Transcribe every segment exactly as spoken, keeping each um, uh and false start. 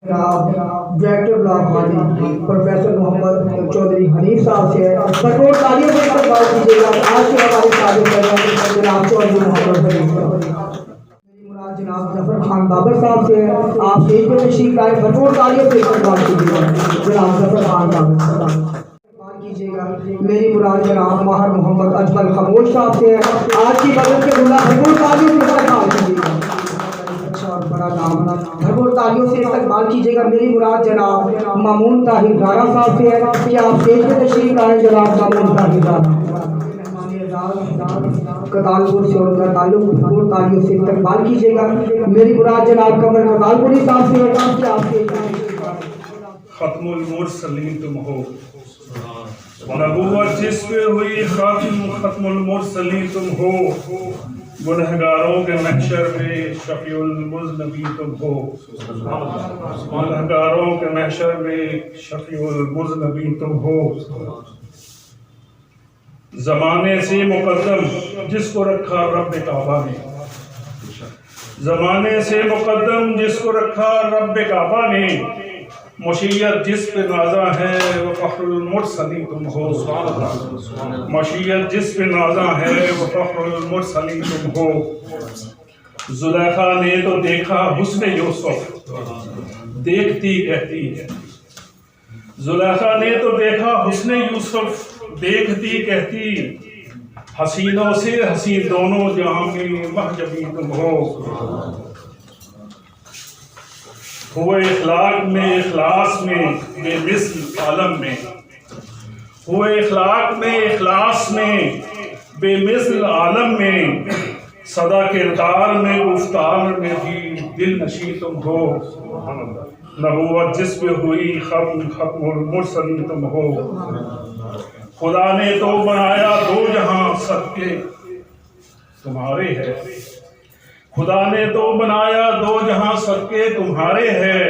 جناب ڈائریکٹر بلاک حاجی پروفیسر محمد چوہدری حنیف صاحب سے بھرپور تالیوں سے استقبال کیجیے گا۔ آج کے ہمارے ساتھ جناب چوہدری محمد حنیف صاحب۔ میری مراد جناب ظفر خان بابر صاحب سے ہے، آپ اسٹیج پہ تشریف لائیں، بھرپور تالیوں سے استقبال کیجیے گا جناب ظفر خان بابر صاحب۔ استقبال کیجیے گا۔ میری مراد جناب ماہر محمد اجمل خاموش صاحب سے ہے۔ آج کی مدد کے دلہا بھرپور تالیوں سے استقبال کیجیے گا۔ اچھا اور بڑا نام، بھرپور تالیوں سے استقبال کیجیے گا۔ میری مراد جناب مامون طاہر گارا صاحب سے ہے کہ آپ اسٹیج پہ تشریف لائیں جناب مامون طاہر گارا۔ کتالپور سے ان کا تعلق، بھرپور تالیوں سے استقبال کیجیے گا۔ میری مراد جناب قمر کتالپوری صاحب سے ہے کہ آپ اسٹیج پہ تشریف لائیں۔ ختم المرسلین تم ہو۔ نبوت جس پہ ہوئی ختم، ختم المرسلین تم ہو۔ گنہگاروں کے محشر میں شفیع المذنبین تم ہو۔ گنہگاروں کے محشر میں شفیع المذنبین تم ہو۔ زمانے سے مقدم جس کو رکھا رب کعبہ نے، زمانے سے مقدم جس کو رکھا رب کعبہ نے، مشیت جس پہ نازاں ہے وہ فخر المرسلین تم ہو۔ مشیت جس پہ نازاں ہے وہ فخر المرسلین تم ہو۔ زلیخا نے تو دیکھا حسن یوسف، دیکھتی کہتی ہے۔ زلیخا نے تو دیکھا حسن یوسف، دیکھتی کہتی، حسینوں سے حسین دونوں جہاں میں محجبی تم ہو۔ ہوئے اخلاق میں اخلاص میں بے مثل عالم میں، ہوئے اخلاق میں اخلاص میں بے مثل عالم میں، سدا کردار میں گفتار میں بھی دل نشین تم ہو۔ نبوت جس پہ ہوئی ختم، ختم المرسلین تم ہو۔ خدا نے تو بنایا دو جہاں صدقے تمہارے ہے، خدا نے تو بنایا دو جہاں صدقے تمہارے ہے،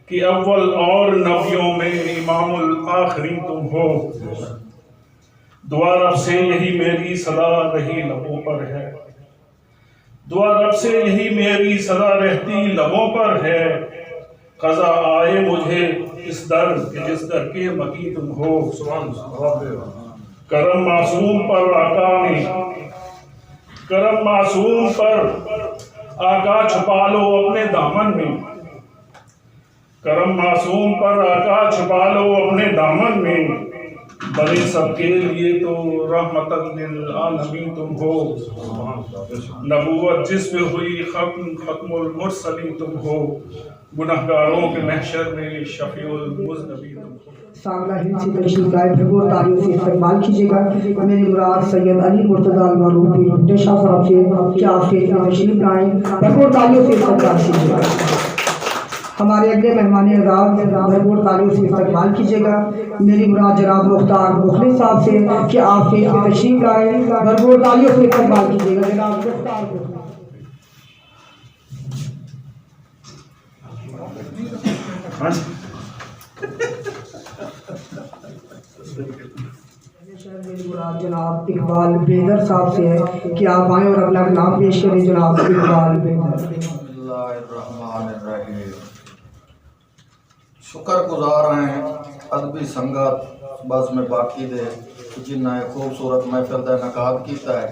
کہ اول اور نبیوں میں امام الآخرین تم ہو۔ دعا رب سے یہی میری سدا رہی لبوں پر ہے، دعا رب سے یہی میری سدا رہتی لبوں پر ہے۔ قضا آئے مجھے اس در کہ جس در کے مقیم تم ہو۔ کرم معصوم پر آقا نے، کرم معصوم پر آقا چھپا لو اپنے دامن میں۔ کرم معصوم پر آقا چھپا لو اپنے دامن میں، بنے سب کے لیے تو رحمت للعالمین تم ہو۔ نبوت جس پہ ہوئی ختم، ختم المرسلین تم ہو۔ گنہگاروں کے محشر میں شفیع المذنبین تم ہو۔ سانگلا ہند سے تشریف لائے، بھرپور تالیوں سے استقبال کیجیے گا۔ میری مراد سید علی مرتضی المعروف پیر بھٹو شاہ صاحب سے، کیا آپ اسٹیج پہ تشریف لائیں، بھرپور تالیوں سے استقبال کیجیے گا۔ ہمارے اگلے مہمان اعزاز بھرپور تالیوں سے استقبال کیجیے گا۔ میری مراد جناب مختار مخلص صاحب سے کہ آپ اسٹیج پہ تشریف لائیں، بھرپور تالیوں سے استقبال کیجیے گا جناب مختار مخلص۔ شہر میری مراد جناب اقبال بیدر صاحب سے ہے کہ آپ آئیں اور اپنا نام پیش کریں جناب اقبال بیدر۔ بسم اللہ الرحمن الرحیم۔ شکر گزار ہیں ادبی سنگت بزم باقی دے جنہاں اے خوبصورت محفل دا انعقاد کیتا ہے۔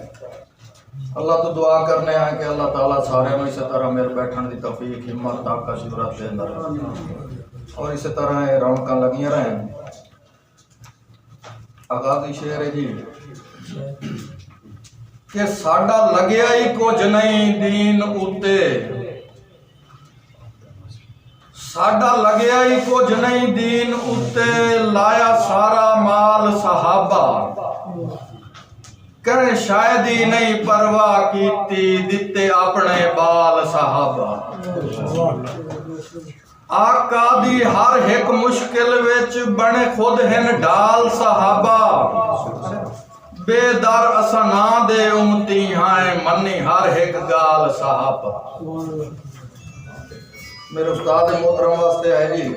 اللہ تو دعا کرنے ہیں کہ اللہ تعالیٰ سارے نوں اسی طرح میرے بیٹھن دی توفیق، ہمت، طاقت، قدرت دیندا رہے اور اسی طرح اے رونقاں لگیاں رہن۔ آغازی شعر ہے جی کہ ساڈا لگیا ہی کچھ نہیں دین اتے، ساڈا لگیا ہی کچھ نہیں دین اتے، لایا سارا مال صحابہ، کہیں شاید ہی نہیں پرواہ کیتی، دتے اپنے بال صحابہ۔ آقا دی ہر ہک مشکل وچ بݨے خود ہن ڈھال صحابہ، بے در اساں نہ دے امتی ہائیں منی ہر ہک ڳالھ صحابہ۔ میرے استاد محترم واسطے ہے جی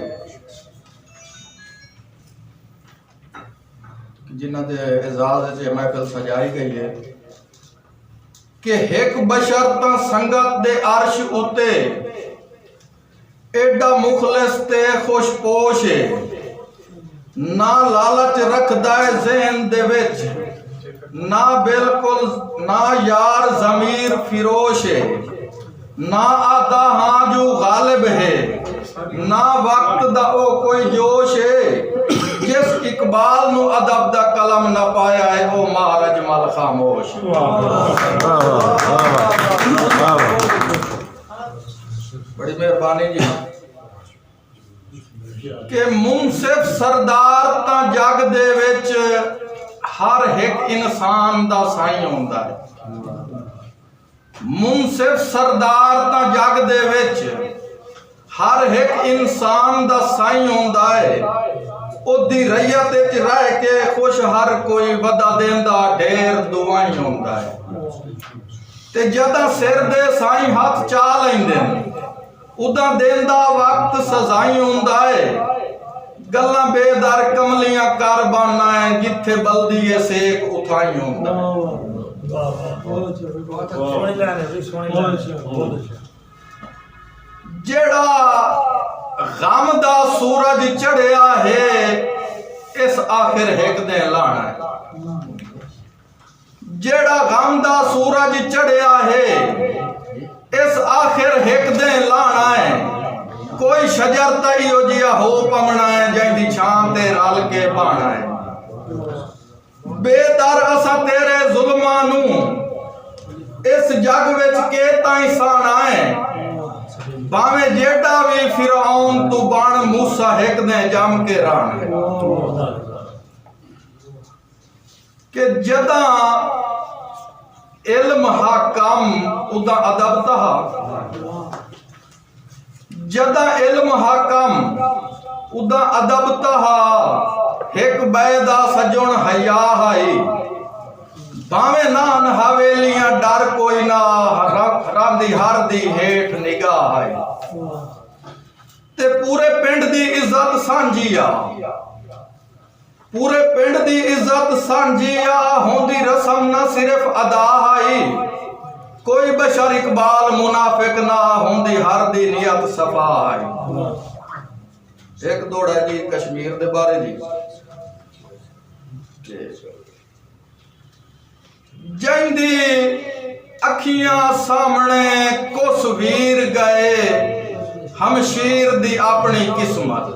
جنہاں دے اعزاز وچ یہ محفل سجائی گئی ہے۔ کہ ہک بشر تاں سنگت دے عرش اتے ایݙا مخلص تے خوش پوش ہے، نہ لالچ رکھدا ہے ذہن دے وچ، نہ بالکل، نہ یار ضمیر فروش ہے، نہ آہدا ہاں جو غالب ہے، نہ وقت دا او کوئی جوش ہے۔ جس اقبال نو ادب دا قلم نہ پایا ہے، او مار اجمل خاموش۔ واہ، واہ، واہ، واہ۔ بڑی مہربانی جی۔ کہ منصف سردار تاں جگ دے وچ ہر ہک انسان دا سائیں ہوندا ہے۔ منصف سردار تاں جگ دے وچ ہر ہک انسان دا سائیں ہوندا ہے۔ اودی رعیت وچ رہ کے خوش ہر کوئی، ودا دیندا ڈھیر دعائیں ہوندا ہے۔ تے جداں سر دے سائیں ہتھ چا لیندن، اداں دیندا وقت سزائیں ہوندا ہے۔ گلاں بے در کملیاں کر باننا ہے، جتھے بلدی ہے سیک اتھائیں ہوندا ہے۔ واہ، واہ، واہ۔ بہت اچھا، بہت اچھا۔ سوہݨی لائن ہے جی، سوہݨی لائن ہے۔ بہت اچھا۔ جیڑھا غم دا سورج چڑھیا ہے، اس آخر ہک دن لہݨا ہے۔ جیڑھا غم دا سورج چڑھیا ہے، اس آخر ہک دن لہݨا ہے۔ کوئی شجر تاں ایہو جیہا ہو پوݨا ہے، جیندی چھاں تے رل کے بہݨا ہے۔ بے در اساں تیرے ظلماں نوں اس جگ وچ کے تائیں ساݨا ہے۔ بھانویں جیڈا وی فرعون توں بݨ، موسیٰ ہک دیں ڄم کے رہݨا ہے۔ کہ جداں علم ہا کم، اداں ادب تاں ہا۔ جداں علم ہا کم، اداں ادب تاں ہا۔ ہک ٻئے دا سڄݨ حیا ہئی۔ بھانویں نہ ہن حویلیاں، ݙر کوئی نہ، رب، رب دی ہر دی ہیٹھ نگاہ ہئی۔ تے پورے پنڈ دی عزت سانجھی آ۔ پورے پنڈ دی عزت سانجھی آ، ہوندی رسم نہ صرف ادا ہئی۔ کوئی بشر اقبال منافق نہ، ہوندی ہر دی نیت صفا ہئی۔ ہک ݙوہڑا جی کشمیر دے بارے جی۔ جیندی اکھیاں سامݨے کس ویر ڳئے، ہمشیر دی اپݨی قسمت۔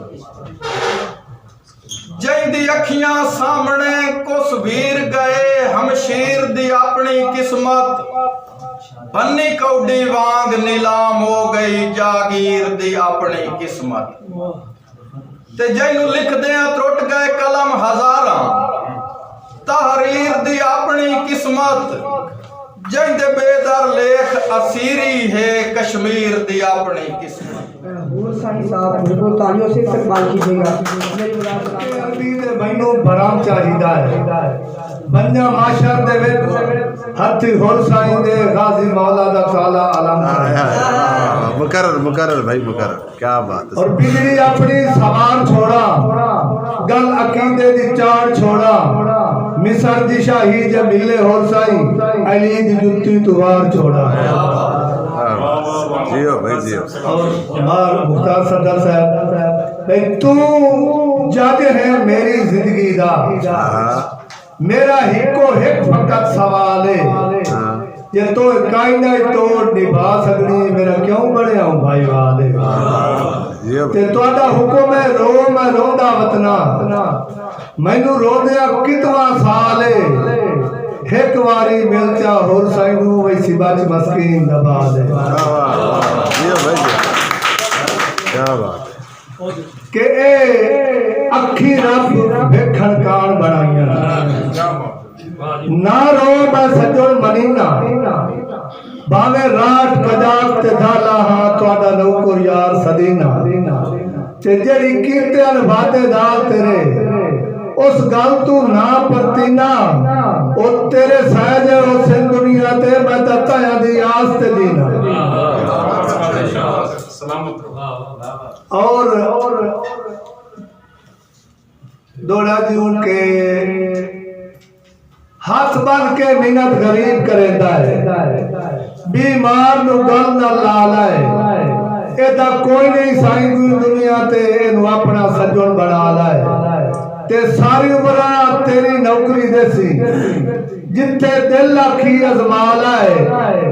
جیندی اکھیاں سامݨے کس ویر ڳئے، ہمشیر دی اپݨی قسمت۔ بھنی کوڈی وانگ نیلام ہو ڳئی، جاگیر دی اپݨی قسمت۔ تے جینوں لکھدیاں ترٹ ڳئے قلم ہزاراں، تحریر دی اپݨی قسمت۔ جیندے بے در لیکھ اسیری ہے، کشمیر دی اپݨی قسمت۔ حور سائیں صاحب، بالکل تالیوں سے استقبال کیجیے گا۔ میری ملاقات عربی دے مینوں بھرم چاہیدا ہے۔ بنجاں محشر دے وچ ہتھی حور سائیں دے، غازی مولا دا کالا علم۔ ہائے، ہائے، واہ، واہ، مکرر، مکرر بھائی، مکرر۔ کیا بات ہے۔ اور بجلی اپݨی سوار چھوڑا، گل عقیدے دی چاڑ چھوڑا، مصر دی شاہی جے ملے حور سائیں، علی دی جتی توار چھوڑا۔ کیا بات ہے۔ جیو بھائی، جیو۔ اور مار مختار صدر صاحب، بھئی توں جج ہے میری زندگی دا۔ ہاں۔ میرا ہکو ہک فقط سوال ہے، ہاں۔ جے تو کائناں توڑ نبھا سڳݨی، میرا کیوں بݨیا ہوں بھائیوال ہے؟ ہاں، یہ تے تہاݙا حکم ہے، رو میں روندا وطنا، مینوں روندیاں کتواں سال ہے۔ ہک واری مل چا حور سائیں نوں، ویسی بچ مسکین دا بال ہے۔ واہ، واہ، واہ، جیو بھائی، جیو۔ کیا بات ہے۔ کہ اے اکھیں رب ویکھݨ کاݨ بݨائیاں۔ نہ رو میں سڄݨ منینا، بھانویں راٹھ کجاک تے دھالا ہاں، تہاݙا نوکر یار سدینا۔ تے جیڑھی کیتے ہن وعدے نال تیرے، اس گل توں نہ پرتینا۔ او تیرے سائے جے حسن دنیا تے، میں تاں تایاں دی آس تے جینا۔ سلامت رہو۔ اور ݙوہڑا جیوں کہ ہتھ ٻن کے منت غریب کریندا ہے، بیمار نوں ڳل نال لا لائے۔ ایݙا کوئی نئیں سائیں، کوئی دنیا تے اینوں اپݨا سڄݨ بݨا لائے۔ تے ساری عمر تیری نوکری ݙیسی، جتھے دل آکھی ازما لائے۔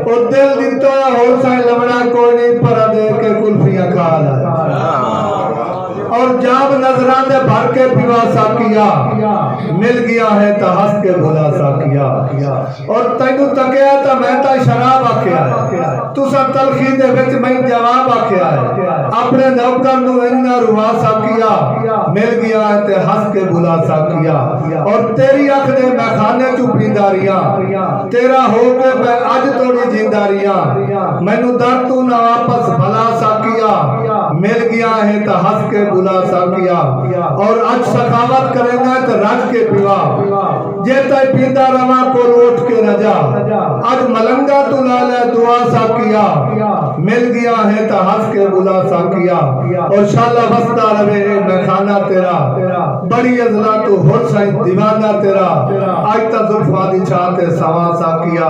او دل ݙتا ہور سائیں لوݨا کوئی نئیں، پر ݙے کے کلفیاں کھا لائے۔ اور جام نظراں دے بھر کے پیوا ساقیا، مل ڳیا ہے تاں ہنس کے بھلا ساقیا۔ اور تینوں تکیا تاں میں تاں شراب آکھیا ہے، تساں تلخی دے وچ میں جواب آکھیا ہے۔ اپݨے نوکر نوں انج نہ روا ساقیا، مل ڳیا ہے تے ہنس کے بھلا ساقیا۔ اور تیری اکھ دے میخانے چوں پیندا ریہاں، تیرا ہو کے میں اڄ توڑی جیندا ریہاں۔ مینوں در توں نہ واپس بھلا ساقیا، مل ڳیا ہے تاں ہنس کے بھلا ساقیا۔ اور اڄ سخاوت کریندا ہے تاں رج کے پیوا، جے تئیں پیندا رہواں کولوں اٹھ کے نہ جا۔ اڄ ملنگاں توں لا لے دعا ساقیا، مل ڳیا ہے تاں ہنس کے بھلا ساقیا۔ اور شالا وسدا رہے اے میخانہ تیرا، بڑی ازلاں توں ہور سائیں دیوانہ تیرا۔ اڄ تاں زلفاں دی چھاں تے سواں ساقیا،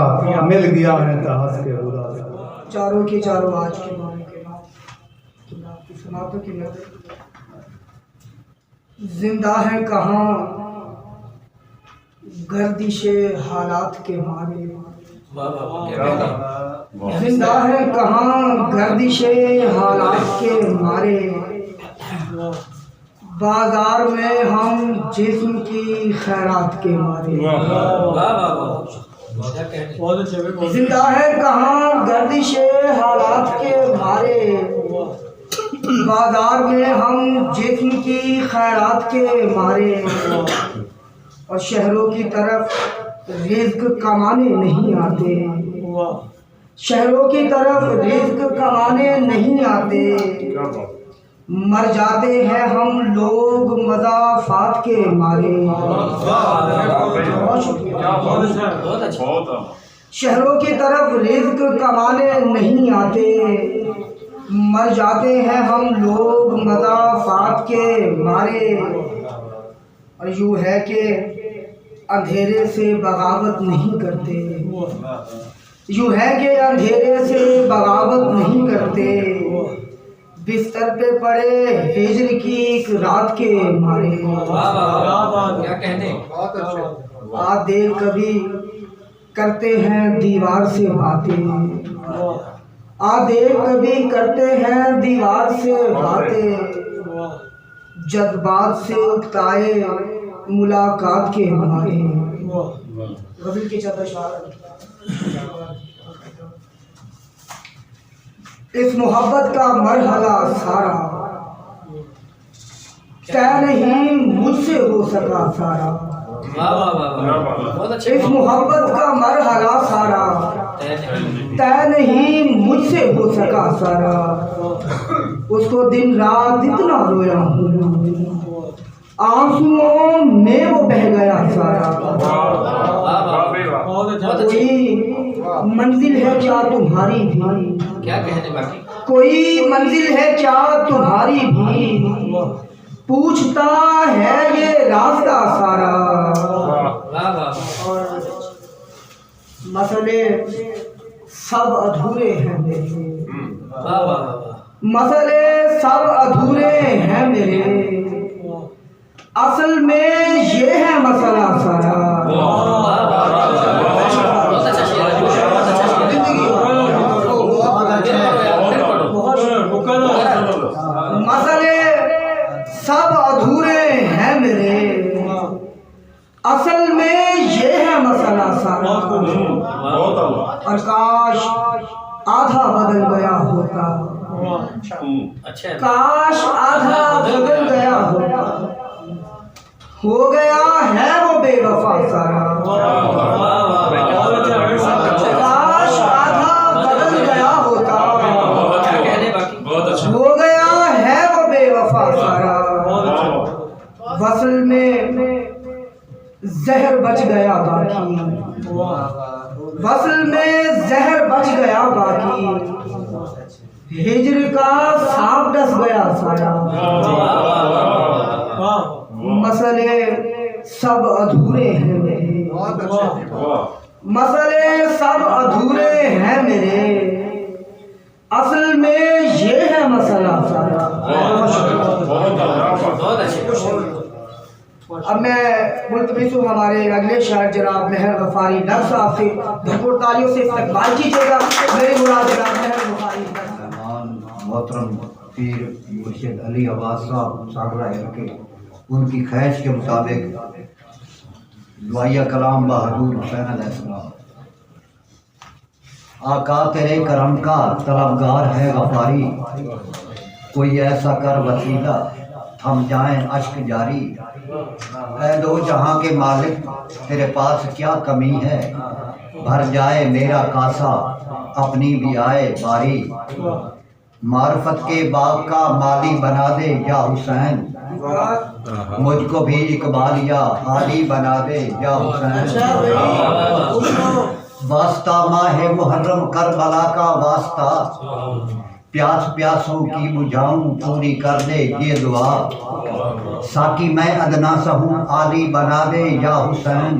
مل ڳیا ہے تاں ہنس کے بھلا ساقیا۔ چاروں کے چاروں آج کے ماحول کے بعد سناتوں کی نظر زندہ ہیں کہاں گردش حالات کے مارے۔ زندہ ہیں کہاں گردش حالات کے مارے، بازار میں ہم جسم کی خیرات کے مارے۔ زندہ ہیں کہاں گردش حالات کے مارے، بازار میں ہم جسم کی خیرات کے مارے، اور شہروں کی طرف رزق کمانے نہیں آتے۔ شہروں کی طرف رزق کمانے نہیں آتے، مر جاتے ہیں ہم لوگ مضافات کے مارے۔ بہت شکریہ۔ شہروں کی طرف رزق کمانے نہیں آتے، مر جاتے ہیں ہم لوگ مضافات کے مارے۔ اور یوں ہے کہ اندھیرے سے بغاوت نہیں کرتے، یوں ہے کہ اندھیرے سے بغاوت نہیں کرتے، بستر پہ پڑے ہجر کی ایک رات کے مارے۔ آ دیکھ کبھی کرتے ہیں دیوار سے باتیں، آ دیکھ کبھی کرتے ہیں دیوار سے باتیں، جذبات سے اکتائے ملاقات کے مارے۔ غزل کے چند اشعار۔ اس محبت کا مرحلہ سارا طے نہیں مجھ سے ہو سکا سارا۔ اس محبت کا مرحلہ سارا طے نہیں مجھ سے ہو سکا سارا۔ اس کو دن رات اتنا رویا ہوں، آنسوؤں میں وہ بہہ گیا سارا۔ کوئی منزل ہے کیا تمہاری بھی؟ کوئی منزل ہے کیا تمہاری بھی؟ پوچھتا ہے یہ راستہ سارا۔ مسئلے سب ادھورے ہیں میرے، مسئلے سب ادھورے ہیں میرے، اصل میں یہ ہے مسئلہ سارا۔ مسئلے سب ادھورے ہیں میرے، اصل میں یہ ہے مسئلہ سارا۔ اور کاش آدھا بدل گیا ہوتا، کاش آدھا بدل گیا ہوتا، ہو گیا ہے وہ بے وفا سارا۔ کاش آدھا بدل گیا ہوتا، ہو گیا ہے وہ بے وفا سارا۔ وصل میں زہر بچ گیا باقی، وصل میں زہر بچ گیا باقی، ہجر کا سانپ ڈس گیا سارا۔ مسئلے سب ادھورے ہیں میرے۔ مسئلے سب ادھورے ہیں میرے۔ اصل میں یہ ہے مسئلہ سارا۔ اب میں ملتمس ہوں ہمارے اگلے شاعر جناب مہر غفاری نقش صاحب سے بھرپور تالیوں سے استقبال کیجیے گا۔ میری مراد جناب مہر غفاری نقش صاحب۔ مہمان محترم پیر مرشد علی عباس صاحب ساڑھرہ ہے کہ ان کی خواہش کے مطابق دعائیہ کلام بحضور حسین علیہ السلام۔ آقا تیرے کرم کا طلبگار ہے غفاری، کوئی ایسا کر وسیلہ تھم جائیں اشک جاری۔ اے دو جہاں کے مالک، تیرے پاس کیا کمی ہے، بھر جائے میرا کاسہ اپنی بھی آئے باری۔ معرفت کے باغ کا مالی بنا دے یا حسین، مجھ کو بھی اقبال یا عالی بنا دے یا حسین۔ واسطہ ماہ محرم کربلا کا واسطہ، پیاس پیاسوں کی بجھاؤں پوری کر دے یہ دعا۔ ساقی میں ادنیٰ سا ہوں عالی بنا دے یا حسین،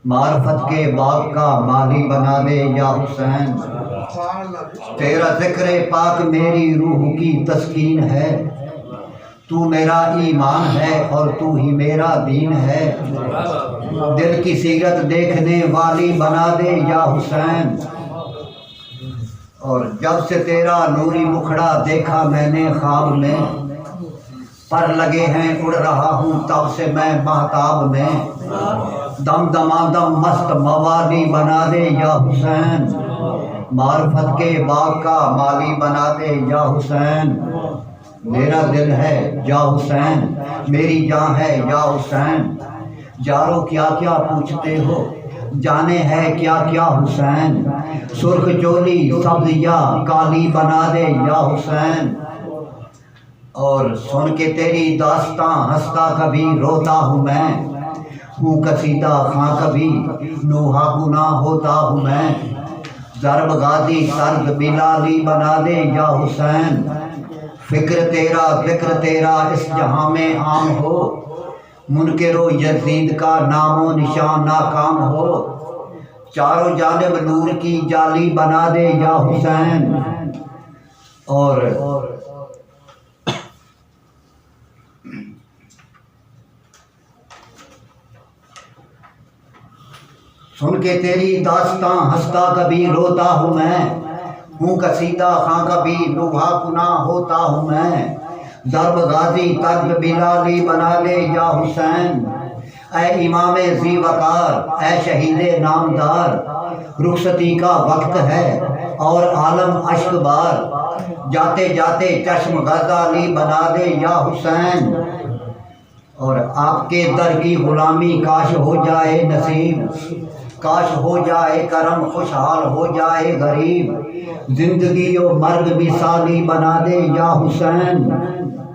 معرفت کے باغ کا مالی بنا دے یا حسین۔ تیرا ذکر پاک میری روح کی تسکین ہے، تو میرا ایمان ہے اور تو ہی میرا دین ہے۔ دل کی سیرت دیکھنے والی بنا دے یا حسین۔ اور جب سے تیرا نوری مکھڑا دیکھا میں نے خواب میں، پر لگے ہیں اڑ رہا ہوں تب سے میں مہتاب میں۔ دم دمادم مست موالی بنا دے یا حسین، معرفت کے باغ کا مالی بنا دے یا حسین۔ میرا دل ہے یا حسین، میری جاں ہے یا حسین۔ یارو کیا کیا پوچھتے ہو، جانے ہے کیا کیا حسین۔ سرخ چولی سبز یا کالی بنا دے یا حسین۔ اور سن کے تیری داستاں ہنستا کبھی روتا ہوں میں، ہوں قصیدہ خواں کبھی نوحہ گناں ہوتا ہوں میں۔ ضرب غازی طرز بلالی بنا دے یا حسین۔ فکر تیرا ذکر تیرا اس جہاں میں عام ہو، منکر و یزید کا نام و نشان ناکام ہو۔ چاروں جانب نور کی جالی بنا دے یا حسین۔ اور سن کے تیری داستاں ہنستا کبھی روتا ہوں میں، ہوں قصیدہ خواں کبھی نوحہ کناں ہوتا ہوں میں۔ ضرب غازی طرز بلالی بنا لے یا حسین، اے امام ذی وقار، اے شہید نامدار، رخصتی کا وقت ہے اور عالم اشک بار، جاتے جاتے چشم غزالی بنا دے یا حسین۔ اور آپ کے در کی غلامی کاش ہو جائے نصیب، کاش ہو جائے کرم، خوشحال ہو جائے غریب، زندگی و مرگ مثالی بنا دے یا حسین۔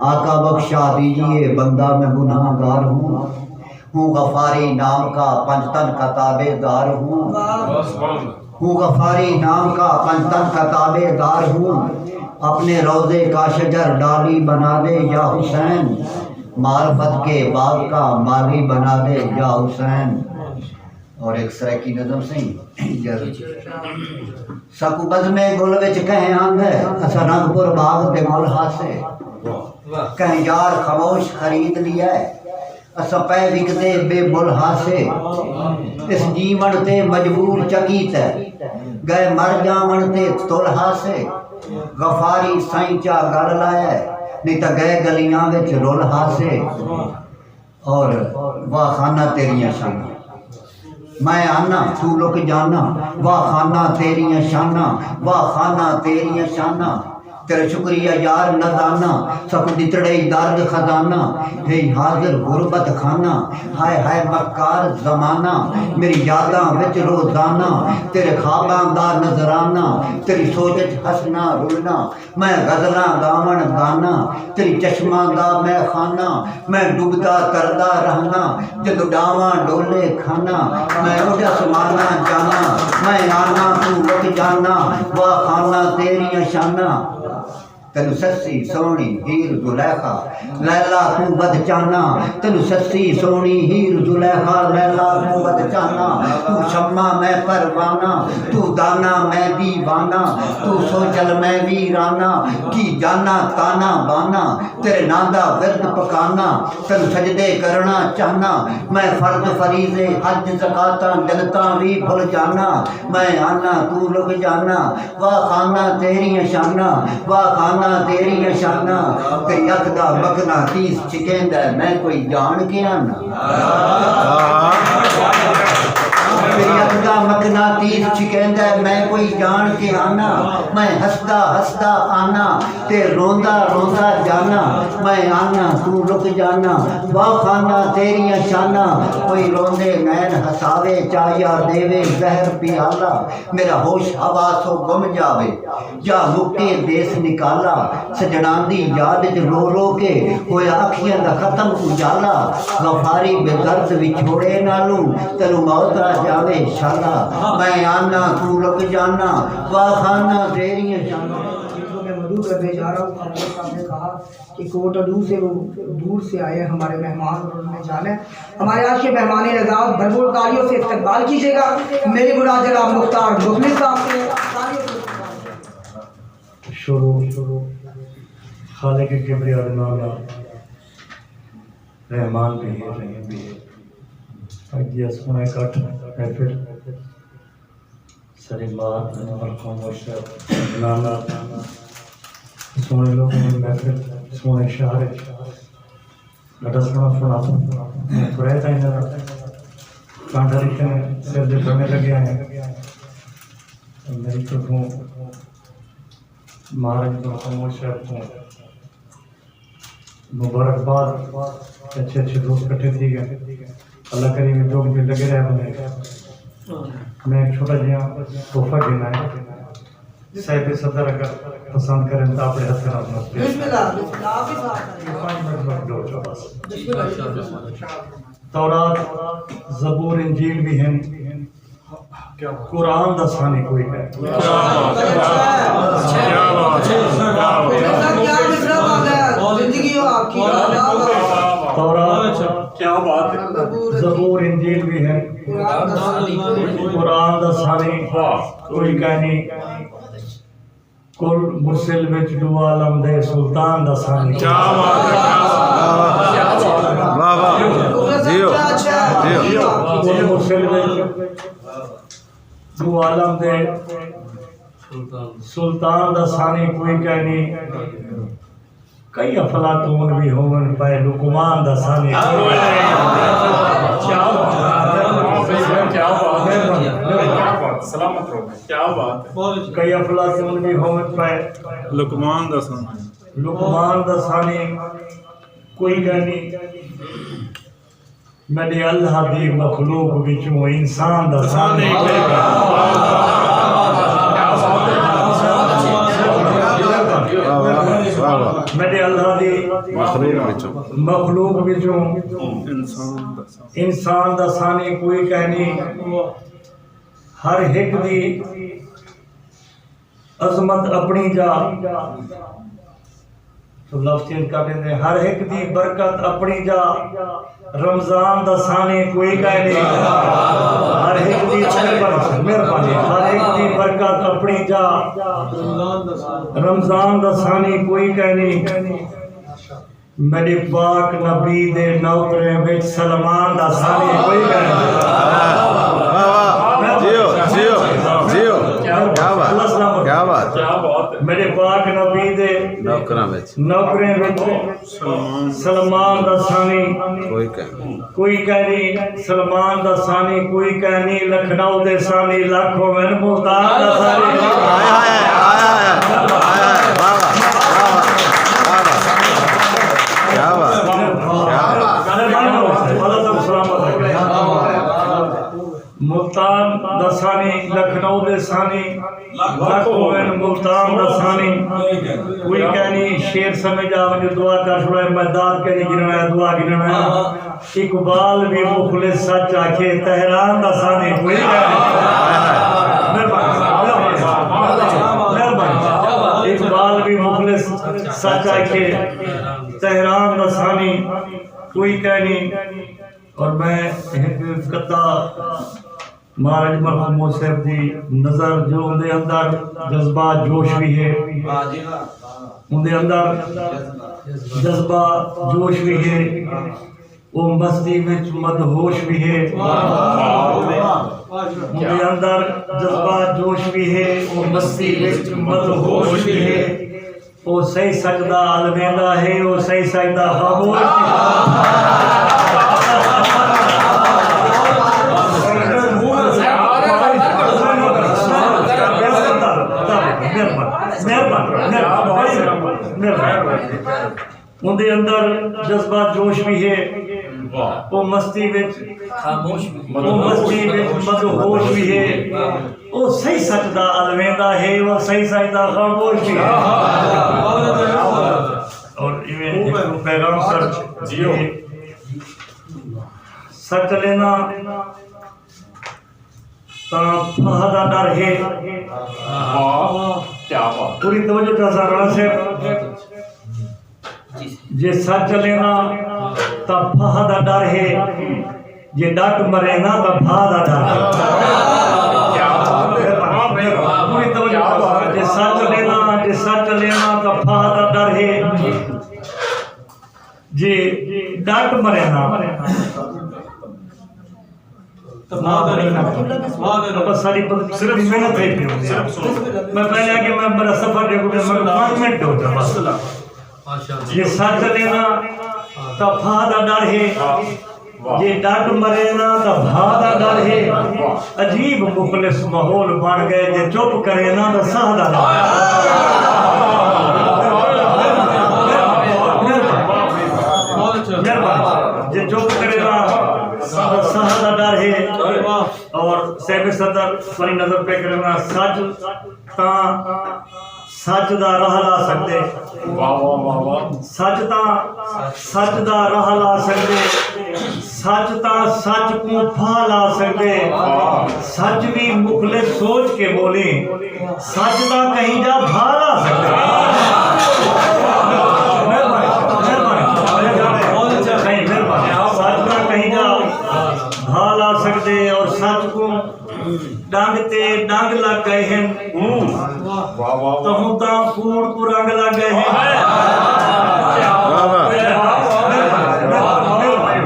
آقا بخشا دیجیے، بندہ میں گناہ گار ہوں، ہوں غفاری نام کا پنجتن کا تابع دار ہوں۔ ہوں غفاری نام کا پنجتن کا تابع دار ہوں، اپنے روضے کا شجر ڈالی بنا دے یا حسین، معرفت کے باغ کا مالی بنا دے یا حسین۔ اور ایک سرائیکی نظم سئیں، ساکوں بزمِ گل وچ کہیں آندے، اساں رنگ پور باغ دے گل ہاسے، کہیں یار خاموش خرید لیا ہے، اساں پئے وکدے بے مل ہاسے۔ اس جیوݨ تے مجبور چا کیتے، ڳئے مر ڄاوݨ تے تل ہاسے۔ غفاری سئیں چا ڳل لایا، نی تاں ڳئے ڳلیاں وچ رل ہاسے۔ اور واہ خانہ تیریاں شاناں، میں آنا توں لک جانا، واہ خانہ تیریاں شاناں، واہ خانہ تیریاں شاناں۔ تیرا شکریہ یار نذرانہ، ساکوں ݙتڑے درد خزانہ، ہے حاضر غربت خانہ، ہائے ہائے مکار زمانہ، میری یاداں وچ روزانہ، تیرے خواباں دا نذرانہ، تیری سوچ اچ ہسنا رلنا، میں غزلاں ڳاوݨ ڳانا، تیری چشماں دا میں خانہ، میں ݙبدا تردا رہنا، جدوں ݙاواں ݙولے کھانا، میں اݙ اسماناں جانا، میں آنا توں لک جانا، واہ خانہ تیریاں شاناں۔ تینوں سسی سوہݨی ہیر زلیخا، لیلا توں ودھ چاہنا۔ تینوں سسی سوہݨی ہیر زلیخا، لیلا توں ودھ چاہنا۔ توں شمع میں پروانہ، توں دانہ میں دیوانہ، توں سوجھل میں ویرانہ، کی جانا تانا بانا، تیرے ناں دا ورد پکانا۔ تینوں سجدے کرݨا چاہنا، میں فرض فریضے حج زکاتاں جنتاں وی بھل جانا۔ میں آنا توں لک جانا، واہ خانہ تیریاں شاناں، واہ خانہ تیریاں شاناں۔ تیری اکھ دا مقناطیس چھکیندا ہے، میں کوئی جاݨ کے آنا۔ تیری اکھ دا مقناطیس چھکیندا ہے، میں کوئی جاݨ کے آنا۔ میں ہسدا ہسدا آنا تے روندا روندا جانا۔ میں آنا توں لک جانا، واہ خانہ تیریاں شاناں۔ کوئی روندے نین ہساوے، چا یا ݙیوے زہر پیالہ۔ میرا ہوش حواس و گم جاوے، یا مکے دیس نکالا۔ سڄݨاں دی یاد اچ رو رو کے، ہویا اکھیاں دا ختم اجالا۔ غفاری بے درد وچھوڑے نالوں، تینوں موت آ جاوے شالا۔ میں آنا توں لک جانا، واہ خانہ تیریاں شاناں۔ میں مدعو کرنے جا رہا ہوں۔ خلیل صاحب نے کہا کہ کوٹ ادو سے وہ دور سے آئے ہیں ہمارے مہمان، اور انہوں نے جانا ہے۔ ہمارے آج کے مہمان اعزاز بھرپور تالیوں سے استقبال کیجیے گا۔ میری مراد جناب مختار مخلص صاحب سے۔ شروع خالق کبریا دے نام نال، رحمان بھی ہے، رحیم بھی ہے۔ اڄ دی سوہݨا اکٹھ محفل ساݙی ماء، مرحوم مرشد، نانا، سوہݨے لوکاں دی محفل، سوہݨے شہر اچ ݙاڈھا سوہݨا سݨا سݨا۔ میں تھوڑا تائیں ذرا کانڈھا لکھن سر دے بھرنے لگے ہیں۔ میری طرفوں مہاراج مرحوم مرشد کوں مبارکباد، اچھے اچھے دوست کٹھے تھی ڳئے۔ اللہ کریم جو بھی لگے رہے بندے۔ میں ایک چھوٹا جہاں تحفہ دینا ہے۔ صاحب صدر اگر پسند کریں تو اپنے ہاتھ کرا۔ بسم اللہ، بسم اللہ، آپ ہی ساتھ کریں۔ پانچ منٹ میں دو چو بس۔ بسم اللہ۔ تورات، زبور، انجیل بھی ہیں۔ قرآن دا ثانی کوئی نہیں۔ کیا بات ہے، کیا بات ہے، کیا بات ہے۔ تورات، کیا بات ہے۔ زبور، انجیل بھی ہیں۔ قرآن دا ثانی کوئی کائنی۔ کل مرسل وچ ݙو عالم دے سلطان دا ثانی۔ کیا بات ہے، کیا بات ہے۔ واہ، واہ۔ جیو، جیو۔ کل مرسل وچ ݙو عالم دے سلطان دا ثانی کوئی کائنی۔ کئی افلاطون وی ہوون پئے، لقمان دا ثانی کوئی کائنی۔ کیا بات ہے، کیا بات ہے، کیا بات ہے۔ سلامت رہو۔ کیا بات ہے۔ کئی افلاطون وی ہوون پئے۔ لقمان دا ثانی۔ لقمان دا ثانی کوئی کائنی۔ میݙے اللہ دی مخلوق وچوں انسان دا ثانی کوئی کائنی۔ واہ، واہ، واہ، واہ۔ میݙے اللہ دی مخلوق وچوں۔ مخلوق وچوں انسان دا ثانی۔ انسان دا ثانی کوئی کائنی۔ ہر ہک دی عظمت اپݨی جا، تو لفظ چینج کر ݙیندے، ہر ہک دی برکت اپݨی جا، رمضان دا ثانی کوئی کائنی۔ ہر ہک دی، مہربانی، مہربانی، ہر ہک دی برکت اپݨی جا، رمضان دا ثانی کوئی کائنی۔ میݙے پاک نبی دے نوکریں وچ سلمان دا ثانی کوئی کائنی۔ واہ، واہ۔ جیو، جیو، جیو۔ کیا بات، اللہ سلامت۔ کیا بات۔ میݙے پاک نبی دے نوکراں وچ۔ نوکریں وچ سلمان۔ سلمان دا ثانی کوئی کائنی۔ کوئی کائنی۔ سلمان دا ثانی کوئی کائنی۔ لکھنؤ دے ثانی لکھ ہوون، ملتان دا ثانی۔ ہائے، ہائے، ہائے، ہائے، ہائے، واہ، واہ، واہ، واہ، واہ، واہ۔ کیا بات، کیا بات۔ اللہ تعالیٰ سلامت رکھے۔ ملتان دا ثانی، لکھنؤ دے ثانی لکھ ہوون، ملتان دا ثانی کوئی کائنی۔ شعر سمجھ آ ونڄے، دعا کر چھوڑا، میں داد کائنی گھنݨا ہے، دعا گھنݨا ہے۔ اقبال وی مخلص سچ آکھے، تہران دا ثانی کوئی کائنی۔ مہربانی، مہربانی، مہربانی۔ اقبال وی مخلص کہ تہران دا ثانی کوئی کائنی۔ اور میں ہک قطعہ مہاراج مرحوم موسی صاحب دی نظر، جو اوندے اندر جذبہ جوش وی ہے، اوندے اندر جذبہ جوش وی ہے، او مستی وچ مدہوش وی ہے۔ اوندے اندر جذبہ جوش وی ہے، او مستی وچ مدہوش وی ہے۔ او صحیح سچ دا الویندا ہے، او صحیح سچ دا خاموش وی ہے۔ مہربانی، مہربانی، مہربانی، مہربانی۔ اوندے اندر جذبہ جوش وی ہے، او مستی وچ، او مستی وچ مدہوش وی ہے۔ او صحیح سچ دا الویندا ہے، او صحیح سچ دا خاموش وی ہے۔ اور ایویں ہک پیغام سر، جیو۔ سچ لینا تاں پھاہ دا ڈر ہے۔ واہ، کیا بات۔ پوری توجہ چا سا رانا صاحب۔ جے سچ لینا تاں پھاہ دا ڈر ہے، جے ڈٹ مرینا تاں بھا دا ڈر ہے۔ کیا بات ہے۔ پوری توجہ چا سا، جے سچ لینا، جے سچ لینا تاں پھاہ دا ڈر ہے، جے ڈٹ مرینا۔ بس ساری پبلک صرف محنت ہے۔ میں پہلے آ کے میں میرا سفر دیکھو کہ میں پانچ منٹ ہو جا بس۔ جے سچ لینا تاں پھاہ دا ڈر ہے، جے ڈٹ مرینا تاں بھا دا ڈر ہے۔ عجیب مخلص ماحول بݨ ڳئے، جے چپ کرینا تاں ساہ دا ڈر ہے۔ مہربانی۔ جے چپ کرینا تاں ساہ دا ڈر ہے۔ اور صاحب صدر ساری نظر پہ کرنا، سچ تاں سچ دا راہ لا سڳدے۔ واہ، واہ، واہ، واہ۔ سچ تاں سچ دا راہ لا سڳدے۔ سچ تاں سچ کوں پھا لا سڳدے۔ سچ وی مخلص سوچ کے ٻولیں۔ سچ تاں کہیں جا بھا لا سڳدے۔ مہربانی، مہربانی، مہربانی۔ سچ تاں کہیں جا بھا لا سڳدے اور سچ کوں ݙنگ تے ݙنگ لڳ ڳئے ہن۔ ہوں۔ واہ، واہ، واہ۔ تہوں تاں کوڑ کوں رنگ لڳ ڳئے ہن۔ واہ، واہ۔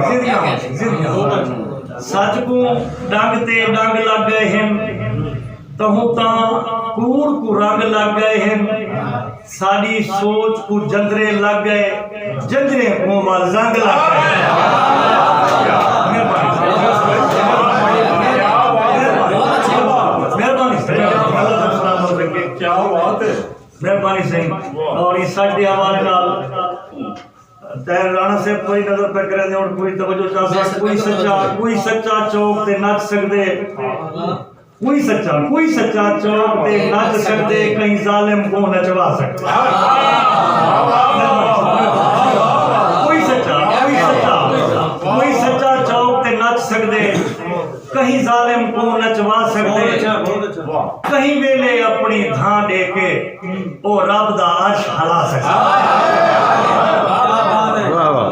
زندگی، زندگی۔ سچ کوں ݙنگ تے ݙنگ لڳ ڳئے ہن۔ تہوں تاں کوڑ کوں رنگ لڳ ڳئے ہن۔ ساݙی سوچ کوں جندرے لڳ ڳئے، جندریں کوں ول زنگ لڳ ڳئے۔ مہربانی۔ مہربانی سئیں۔ کیا بات ہے۔ مہربانی سئیں۔ اور ایں سچ دے حوالے نال طاہر رانا صاحب کوئی نظر پہ کریں دے، ہݨ کوئی توجہ چا سا، کوئی سچا، کوئی سچا چوک تے نچ سڳدے۔ کوئی سچا، کوئی سچا چوک تے نچ سڳدے، کہیں ظالم کوں نچوا سڳدے۔ کوئی سچا، کوئی سچا، کوئی سچا چوک تے نچ سڳدے، کہیں ظالم کوں نچوا سڳدے، کہیں ویلے اپݨی دھاں ݙے کے او رب دا عرش ہلا سڳدے۔ واہ، واہ۔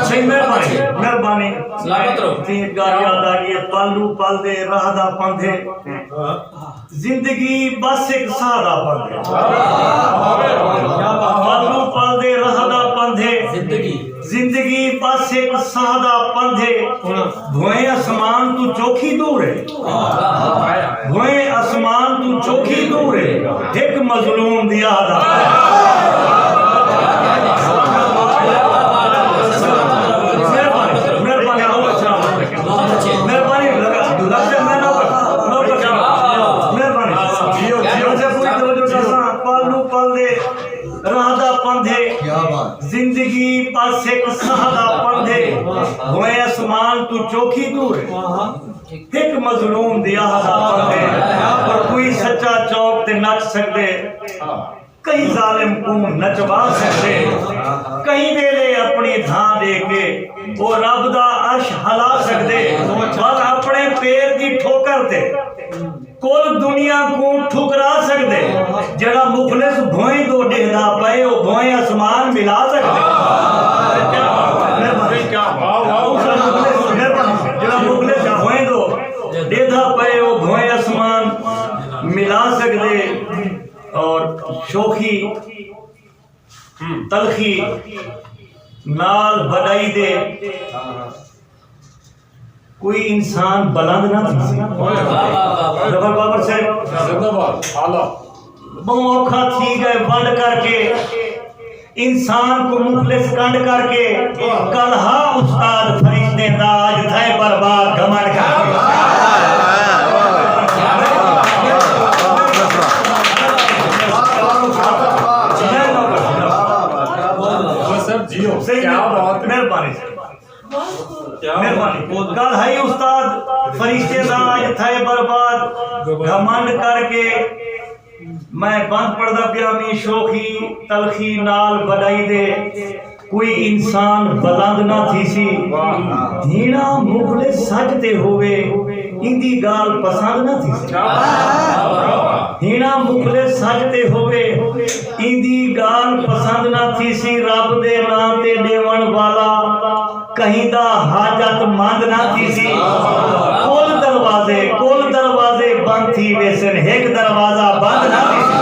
سئیں مہربانی، مہربانی۔ سلامت رہو۔ تیں ڳالھ یاد آ ڳئی ہے، پل ݙو پل دے راہ دا پندھ ہے۔ زندگی بس ہک ساہ دا پندھ ہے۔ پل ݙو پل دے راہ دا پندھ ہے۔ زندگی۔ زندگی بس ہک ساہ دا پندھ ہے۔ بھوئیں اسمان توں چوکھی دور ہے۔ بھوئیں اسمان توں چوکھی دور ہے، ہک مظلوم دی آہ دا۔ مہربانی، مہربانی، مہربانی، لگا، لگا، میں نہ پڑھ، میں پڑھ۔ مہربانی۔ جیو، جیو۔ پل ݙو پل دے راہ دا پندھ ہے۔ کیا بات۔ زندگی بس ہک ساہ دا پندھ ہے۔ بھوئیں اسمان توں چوکھی دور ہے۔ ہک مظلوم دی آہ دا پندھ ہے۔ پر کوئی سچا چوک تے نچ سڳدے، کہیں ظالم کوں نچوا سڳدے، کہیں ویلے اپݨی دھاں ݙے کے او رب دا عرش ہلا سڳدے، بس اپݨے پیر دی ٹھوکر تے کل دنیا کوں ٹھکرا سڳدے۔ جیڑھا مخلص بھوئیں دو ݙیہدا پئے او بھوئیں اسمان ملا سڳدے۔ جیڑھا مخلص بھوئیں دو ݙیہدا پئے او بھوئیں اسمان ملا سڳدے۔ اور شوخی تلخی نال وݙائی دے کوئی انسان بلند نہ تھیسی۔ ظفر بابر صاحب، زندہ باد، اعلیٰ۔ ٻہوں اوکھا تھی ڳئے ونڈ کر کے، انسان کوں مخلص کنڈ کر کے۔ کل ہا استاد فرشتیں دا، اڄ تھئے برباد گھمنڈ کر کے۔ صاحب جیو، صحیح، کیا بات ہے۔ مہربانی۔ کیا مہربانی۔ بات ہے۔ کل ہئی استاد فرشتے دا، اڄ تھئے برباد گھمنڈ کر کے۔ میں بند پڑھدا پیا می شوخی تلخی نال وݙائی دے۔ کوئی انسان بلند نہ تھیسی۔ واہ۔ جیڑھا مخلص سچ تے ہووے، ایندی ڳالھ پسند نہ تھیسی۔ کیا بات ہے۔ جیڑھا مخلص سچ تے ہووے، ایندی ڳالھ پسند نہ تھیسی۔ رب دے ناں تے ݙیوݨ والا کہیں دا حاجت مند نہ تھیسی۔ کل دروازے، کل دروازے بند تھی ویسن، ہک دروازہ بند نہ تھیسی۔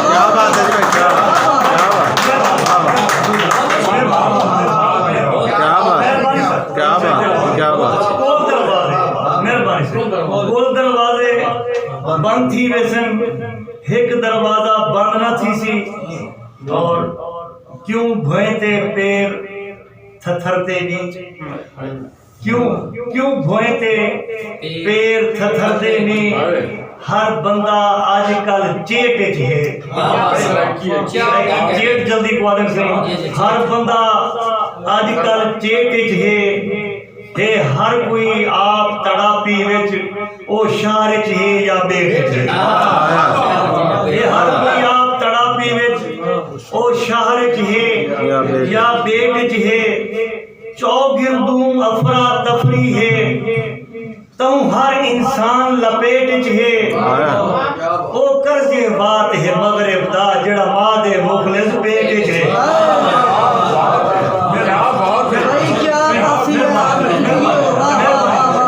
کیا بات ہے جی، کیا بات، کیا بات۔ کیا بات ہے، کیا بات ہے، کیا بات ہے۔ کل دروازے، مہربانی سر۔ کل دروازے بند تھی ویسن، ہک دروازہ بند نہ تھیسی۔ اور کیوں بھوئیں تے پیر تھتھردے نی؟ کیوں، کیوں بھوئیں تے پیر تھتھردے نی؟ ہر بندہ اڄ کل چیٹ اچ ہے۔ چیٹ جلدی پوا ݙیندے سئیں۔ ہر بندہ اڄ کل چیٹ اچ ہے۔ ہے ہر کوئی آپ تڑاپی وچ، او شہر اچ ہے یا ٻیٹ اچ ہے۔ ہے ہر کوئی آپ تڑاپی وچ، او شہر اچ ہے یا ٻیٹ اچ ہے۔ چوگردوں افراتفری ہے، تہوں ہر انسان لپیٹ اچ ہے۔ او قرضیں وات ہے مغرب دا، جیڑھا ماء دے مخلص پیٹ اچ ہے۔ کیا بات ہے۔ بھائی، کیا تاثیر ہے۔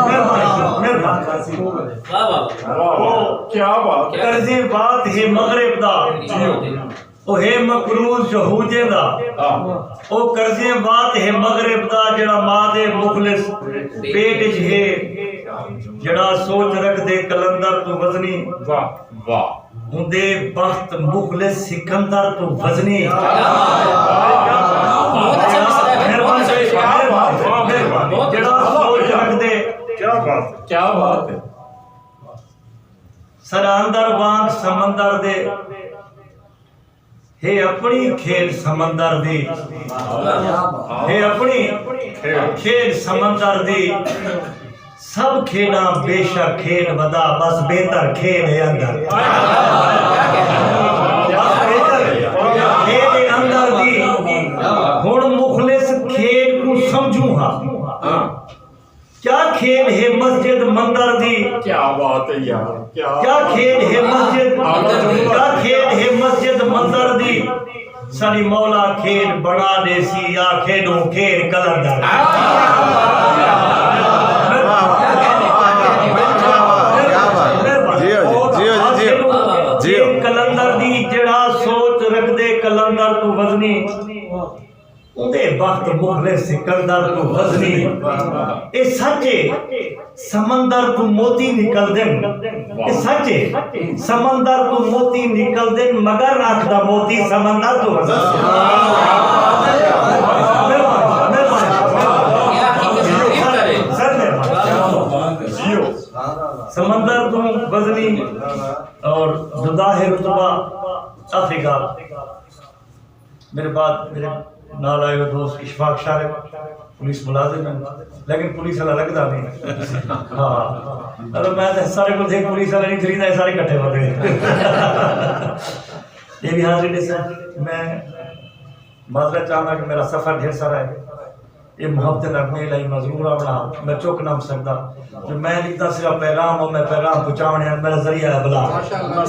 مہربانی، مہربانی۔ واہ، واہ۔ واہ، واہ۔ کیا بات ہے۔ قرضیں وات ہے مغرب دا۔ جی۔ او ہے مقروض یہودیں دا۔ ہاں۔ او قرضیں وات ہے مغرب دا، جیڑھا ماء دے مخلص پیٹ اچ ہے۔ جیڑھا سوچ رکھدے قلندر توں وزنی۔ واہ، واہ۔ ہوندے بخت مخلص سکندر توں وزنی۔ کیا بات ہے۔ جیڑھا سوچ رکھدے۔ کیا بات ہے۔ کیا بات ہے۔ سرا اندر وانگ سمندر دے۔ ہے اپݨی کھیݙ سمندر دی۔ ہے اپݨی کھیݙ سمندر دی۔ سب کھیݙاں بے شک کھیݙ ودا، بس بہتر کھیݙ ہے اندر۔ بس بہتر کھیݙ ہے اندر دی۔ ہݨ مخلص کھیݙ کوں سمجھوں ہا۔ کیا کھیݙ ہے مسجد مندر دی؟ کیا بات ہے یار، کیا کیا کھیݙ ہے مسجد، کیا کھیݙ ہے مسجد مندر دی؟ ساݙی مولا کھیݙ بݨا ݙیسی، آ کھیݙوں کھیݙ قلندر۔ کیا بات ہے۔ جیو جی، جیو جی، جیو۔ کھیݙ قلندر دی، جیڑھا سوچ رکھدے قلندر توں وزنی۔ اوندے بخت مخلص سکندر توں وزنی۔ اے سچ اے، سمندر توں موتی نکلدن۔ اے سچ اے، سمندر توں موتی نکلدن، مگر اکھ دا موتی سمندر توں وزنی۔ سر، سر، سمندر توں وزنی اور جدا ہے رتبہ۔ آخری ڳالھ۔ میرے بعد میرے نال آئے ہوئے دوست اشفاق شارق، پولیس ملازم ہیں، لیکن پولیس والا لڳدا نہیں۔ ہاں، اگر میں تے سارے کوں ݙیکھ پولیس والا نہیں خریدا، سارے کٹھے ہوندے۔ یہ بھی حاضری دے سر، میں معذرت چاہنداں کہ میرا سفر ڈھیر سارا ہے۔ اے محبت دا میل آئی، میں ضرور آوݨا، میں چک نہ سڳدا۔ جو میں لکھدا صرف پیغام، او میں پیغام پہنچاوݨے آ، میرا ذریعہ ہے بلا۔ مہربانی،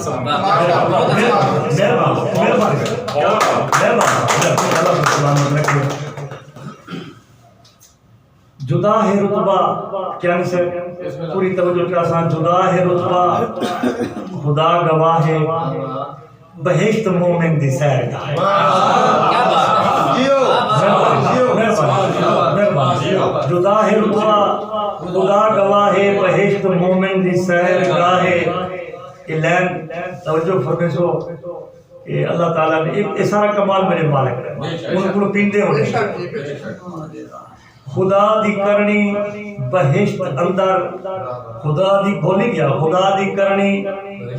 مہربانی، مہربانی۔ جدا ہے رتبہ، کیا نہیں سر؟ پوری توجہ کے ساتھ، جدا ہے رتبہ، خدا گواہ ہے، بہشت مومن دی سیر گاہ ہے۔ مہربانی، مہربانی، مہربانی۔ جدا ہے رتبہ، خدا گواہ ہے، بہشت مومن دی سیر گاہ ہے۔ اے لین توجہ فرمیسو، اے اللہ تعالیٰ نے، اے، اے سارا کمال میرے مالک ہے۔ ان کو پیندے ہونے۔ خدا دی کرنی بہشت اندر، خدا دی، بھول ہی گیا، خدا دی کرنی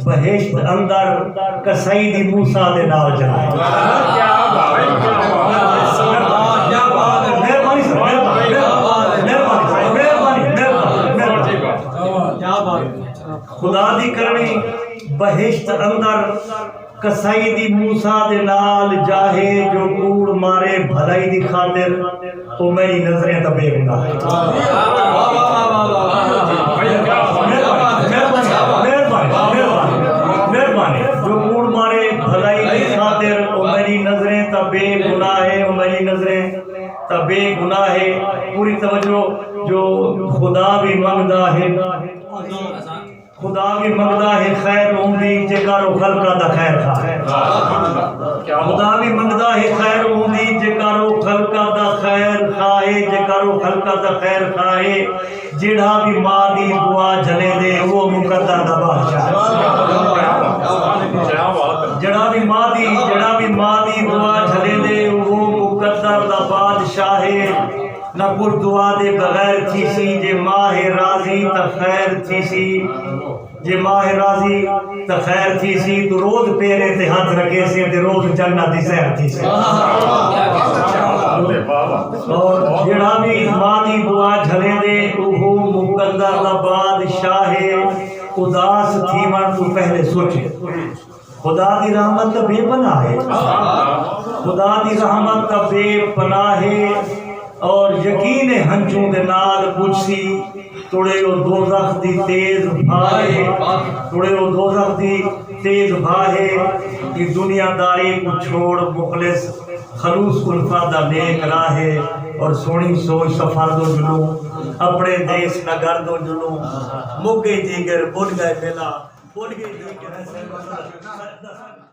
بہشت اندر، کسائی دی موسیٰ دے نال جائے۔ مہربانی سر، مہربانی، مہربانی، مہربانی سر، مہربانی، مہربانی، مہربانی۔ خدا دی کرنی بہشت اندر، کسائی دی موسیٰ دے نال جاہے، جو کوڑ مارے بھلائی دی خاطر، او میری نظریں تاں بے گناہ ہے۔ مہربانی، مہربانی، مہربانی، مہربانی۔ جو کوڑ مارے بھلائی دی خاطر، او میری نظریں تاں بے گناہ ہے، او میری نظریں تاں بے گناہ ہے۔ پوری توجہ، جو خدا بھی منگدا ہے۔ خدا وی منگدا ہے خیر اوندی، جیکر او خلقاں دا خیر خواہ ہے۔ خدا وی منگدا ہے خیر اوندی، جیکر او خلقاں دا خیر خواہ ہے، جیکر او خلقاں دا خیر خواہ ہے۔ جیڑھا وی ماں دی دعا جھلیندے، او مقدر دا بادشاہ ہے۔ جیڑھا وی ماں دی، جیڑھا وی ماں دی دعا جھلیندے، او مقدر دا بادشاہ ہے۔ نہ کجھ دعا دے بغیر تھیسی، جے ماہ راضی تاں خیر تھیسی۔ جے ماہ راضی تاں خیر تھیسی، توں روز پیریں تے ہتھ رکھیسیں تے روز جنت دی سیر تھیسی۔ اور جیڑھا وی ماں دی دعا جھلیندے، اوہو مقدر دا بادشاہ ہے۔ اداس تھیوݨ توں پہلے سوچے۔ خدا دی رحمت تاں بے پناہ ہے۔ خدا دی رحمت تاں بے پناہ ہے۔ اور یقین ہنجوں دے نال پچھسی، توڑے او دوزخ دی تیز بھا ہے، توڑے او دوزخ دی تیز بھا ہے۔ اے دنیا داری کوں چھوڑ مخلص، خلوص الفت دا نیک راہ ہے۔ اور سوہݨی سوچ سفر دو جلوں، اپݨے دیس نگر دو جلوں، مگے جیگر بن ڳئے میلا، بن ڳئے جیگر۔